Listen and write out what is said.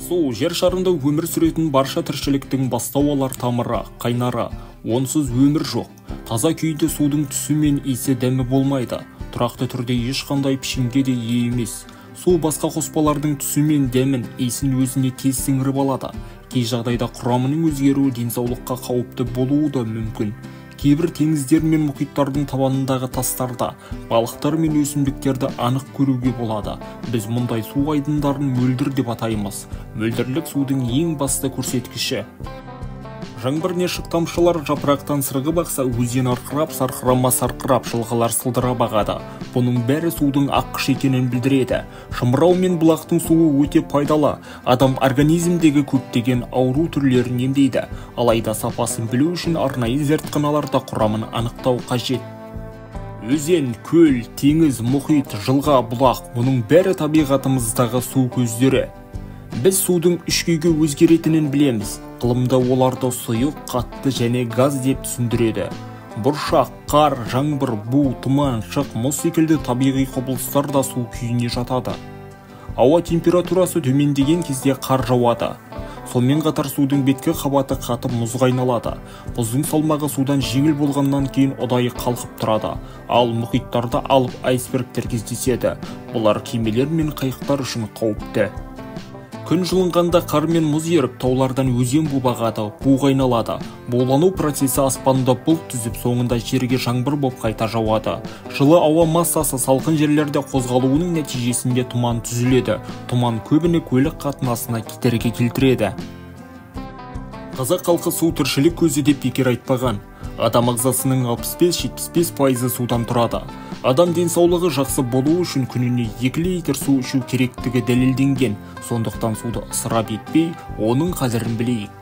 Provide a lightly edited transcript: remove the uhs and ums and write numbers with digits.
Су жер шарында өмір сүретін барша тіршіліктің бастау алар тамыры, қайнары. Онсыз өмір жоқ. Таза күйінде судың түсі мен иісі, дәмі болмайды. Тұрақты түрде ешқандай пішінге де ие емес. Су басқа қоспалардың түсі мен дәмін, иісін өзіне тез сіңіріп алады. Кей жағдайда құрамының өзгеруі денсаулыққа қауіпті болуы да мүмкін. Кейбір теңіздер мен мұхиттардың табанындағы тастарда балықтар мен өсімдіктерді анық көруге болады. Біз мұндай су айдындарын мөлдір деп атаймыз. Мөлдірлік судың ең басты көрсеткіші. Жаңбыр не шық тамшылар жапырақтан сырғып ақса, өзен арқырап, сарқырама сарқырап, жылғалар сылдырап ағады. Бұның бәрі судың аққыш екенін білдіреді. Шымырау мен бұлақтың суы өте пайдалы. Адам организмдегі көптеген ауру түрлерін емдейді. Алайда сапасын білу үшін арнайы зертханаларда құрамын анықтау қажет. Өзен, көл, теңіз, мұхит, жылға, бұлақ – мұның бәрі табиғатымыздағы су көздері. Біз судың үш күйге өзгеретінін білеміз. Ғылымда оларды сұйық, қатты және газ деп түсіндіреді. Бұршақ, қар, жаңбыр, бу, тұман, шық, мұз секілді табиғи құбылыстар да су күйіне жатады. Ауа температурасы төмендеген кезде қар жауады. Сонымен қатар судың беткі қабаты қатып, мұзға айналады. Мұздың салмағы судан жеңіл болғаннан кейін ұдайы қалқып тұрады. Ал мұхиттарда алып айсбергтер кездеседі. Бұлар кемелер мен қайықтар үшін қауіпті. Күн жылынғанда қар мен мұз еріп, таулардан өзен буып ағады, буға айналады. Булану процесі аспанда бұлт түзіп, соңында жерге жаңбыр боп қайта жауады. Жылы ауа массасы салқын жерлерде қозғалуының нәтижесінде тұман түзіледі. Тұман көбіне көлік қатынасына кедергі келтіреді. Қазақ халқы су тіршілік көзі деп бекер айтпаған. Адам ағзасының 65-75 пайызы судан тұрады. Адам денсаулығы жақсы болуы үшін күніне 2 литр су ішу керектігі дәлелденген. Сондықтан суды ысырап етпей, оның қадірін білейік.